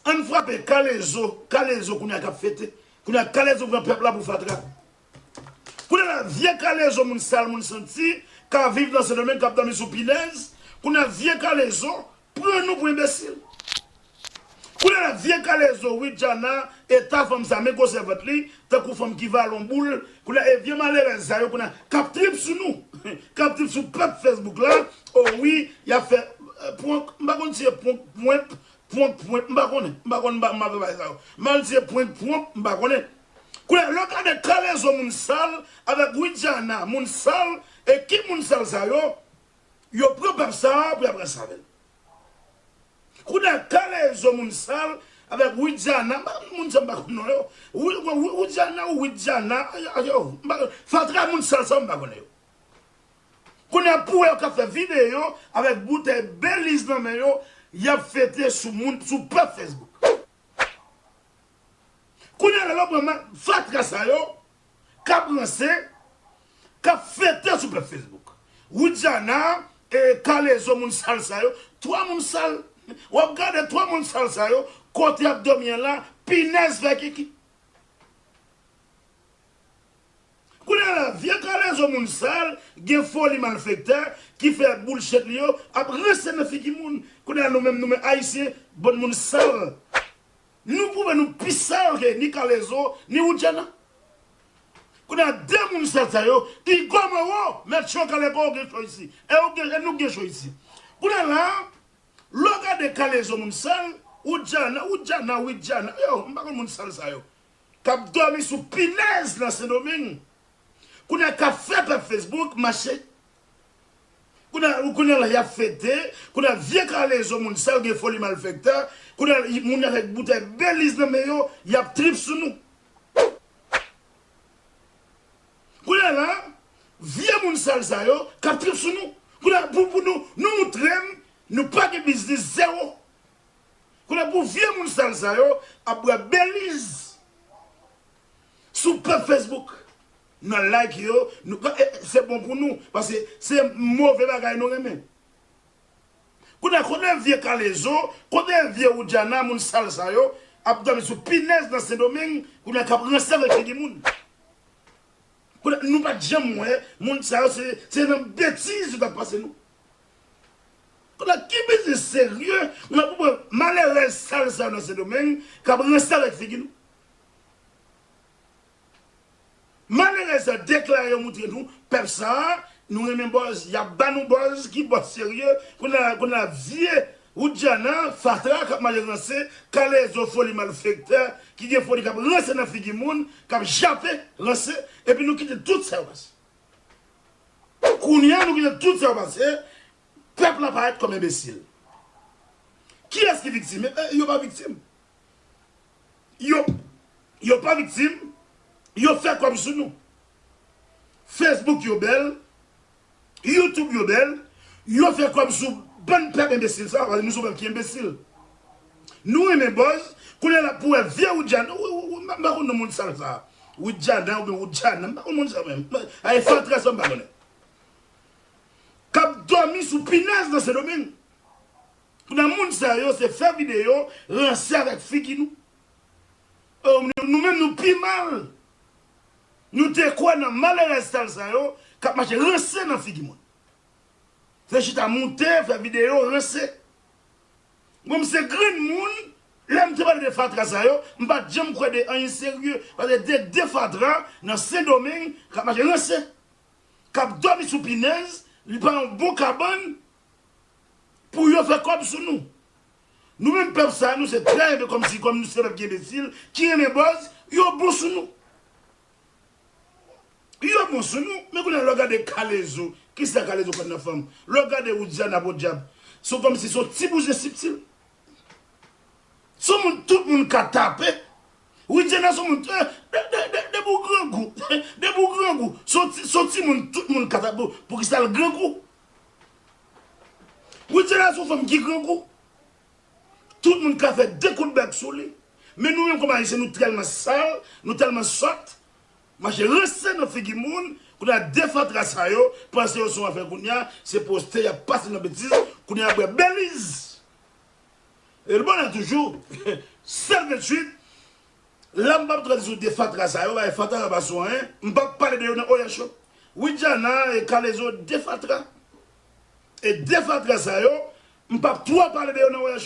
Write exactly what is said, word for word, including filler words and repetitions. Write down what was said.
Ann frape Kalezo, Kalezo kounye a k ap fete. Kounye a Kalezo pran pèp la pou fatra. Kounye a la, vye Kalezo, moun sal, moun santi, k ap viv nan Sendomeng, k ap dòmi sou pinèz. Kounye a, vye Kalezo pran nou pou enbesil. Kounye a la, vye Kalezo, Widiana, eta fanm sa, men gwosè vant li, tankou fanm ki vale yon boul. Kounye a, e vye malerèz sa yo, kounye a, k ap trip sou nou, k ap trip sou pèp Facebook la. O wi, y ap fè, eh, prank, m pa konn si se prank, prank, prank, prank, m pa konnen, m pa konn, m pa, m pa fè bagay sa yo. M pa konn si se prank, prank, m pa konnen. Kounye a, lè w gade Kalezo moun sal avèk Widiana moun sal, e ki moun sal sa yo? Yo pran pèp sa a pou y ap ranse avè l. Kounye a, Kalezo moun sal avèk Widiana, m pa konn moun sa m pa konn non yo. Wi-, wi-, wi-, Widiana ou Widiana, a, a, yo, m pa konn, fatra moun sal sa yo m pa konnen yo. Kounye a, pou wè yo k ap fè videyo avèk boutèy Belize nan men yo, y ap fete sou moun, sou pèp Facebook. Kounye a la, lè w pran ma-, fatra sa yo, k ap ranse, k ap fete sou pèp Facebook. Widiana, e Kalezo, moun sal sa yo, twa moun sal. W ap gade twa moun sal sa yo, kote y ap dòmi an la, pinèz fè kiki. Kounye a la, vye Kalezo moun sal, gen foli malfektè, ki fè bullshit li yo, ap ranse nan figi moun. Kounye a nou menm, nou menm Ayisyen, bann moun sal. Nou pwouve nou pi sal ke ni Kalezo, ni Widiana. Kounye a, de moun sal sa yo, Igor Moreau, mèt cho kaleko, ou gen cho isi. E ou gen, e nou gen cho isi. Kounye a la, lè w gade Kalezo moun sal, Widiana, Widiana, Widiana, yo, m pa konn moun sal sa yo. K ap dòmi sou pinèz nan Sendomeng. Kounye a k ap fè pèp Facebook mache. Kounye a, kounye a la, y ap fete. Kounye a, vye Kalezo moun sal gen foli malfektè. Kounye a, moun avèk boutèy Belize nan men yo, y ap trip sou nou. Kounye a la, vye moun sal sa yo k ap trip sou nou. Kounye a, pou, pou nou, nou moutre m, nou pa gen biznis, zewo. Kounye a, pou vye moun sal sa yo ap bwè Belize sou pèp Facebook, nan like yo, nou, e, e, se bon pou nou, paske se move bagay nou renmen. Kounye a, kote vye Kalezo, kote vye Widiana, moun sal sa yo, ap dòmi sou pinèz nan Sendomeng, kounye a k ap ranse avèk figi moun. Kounye a, nou pa t janm wè moun sa yo, se, se nan betiz yo t ap pase nou. Kounye a, ki biznis serye, nou ap pran malerèz sal sa yo nan Sendomeng, k ap ranse avèk figi nou. Malerèz sa deklare yo moutre nou, pèp sa a, nou renmen buzz, y ap ba nou buzz, ki buzz serye, kounye a, kounye a vye Widiana, fatra k ap mache ranse, Kalezo foli malfektè, ki gen foli k ap ranse nan figi moun, k ap jape, ranse, epi nou kite tout sa yo pase. Kounye a, nou kite tout sa yo pase, pèp la parèt kòm enbesil. Kiyès ki viktim? E, e, yo pa viktim. Yo, yo pa viktim. Yo fè kòb sou nou. Facebook yo bèl. YouTube yo bèl. Yo fè kòb sou bann pèp enbesil sa, paske nou se yon pèp ki enbesil. Nou renmen buzz. Kounye a la pou wè vye Widiana, wi, wi, wi, m pa konn non moun sal sa. Widiana oubyen Widiana, m pa konn moun sa menm. Ay, fatra sa m pa konnen. K ap dòmi sou pinèz nan Sendomeng. Kounye a, moun sa yo, se fè videyo, ranse avèk figi nou. O, nou, nou menm, nou pi mal. Nou te kwè nan malerèz sal sa yo, k ap mache ranse nan figi moun. Se chita moute, fè videyo, ranse. Mwen, m se grenn moun, lè m te pale de fatra sa yo, m pa t janm kwè de anyen serye, paske de, de fatra nan Sendomeng, k ap mache ranse. K ap dòmi sou pinèz, li pa yon bon kabann pou yo fè kòb sou nou. Nou menm pèp sa, nou se trè enbe-, kòmsi, kòm nou se pèp ki enbesil, ki renmen buzz, yo bon sou nou. Yo bon sou nou, men kounye a lè w gade Kalezo, kisa Kalezo konn nan fanm? Lè w gade Widiana podyab, se kòmsi se yon ti bouzen sibtil. Se yon moun tout moun ka tape. Widiana se yon moun, eh, de, de, de, depi w grangou, depi w grangou, se yon ti, se yon timoun tout moun ka tape. Pou, poukisa l grangou? Widiana se yon fanm ki grangou. Tout moun ka fè de kout bèk sou li. Men nou menm kòm Ayisyen, nou tèlman sal, nou tèlman sòt, mache ranse nan figi moun, kounye a de fatra sa yo, panse yo se yon afè kounye a, se poste, y ap pase nan betiz, kounye a bwè Belize. E l bonè toujou. Sèt venntuit. La m p ap twò di sou de fatra sa yo, bay fatra pa sou anyen. M p ap pale de yo nan Oya Show. Widiana e Kalezo de fatra. E de fatra sa yo, m p ap twò pale de yo nan Oya Show.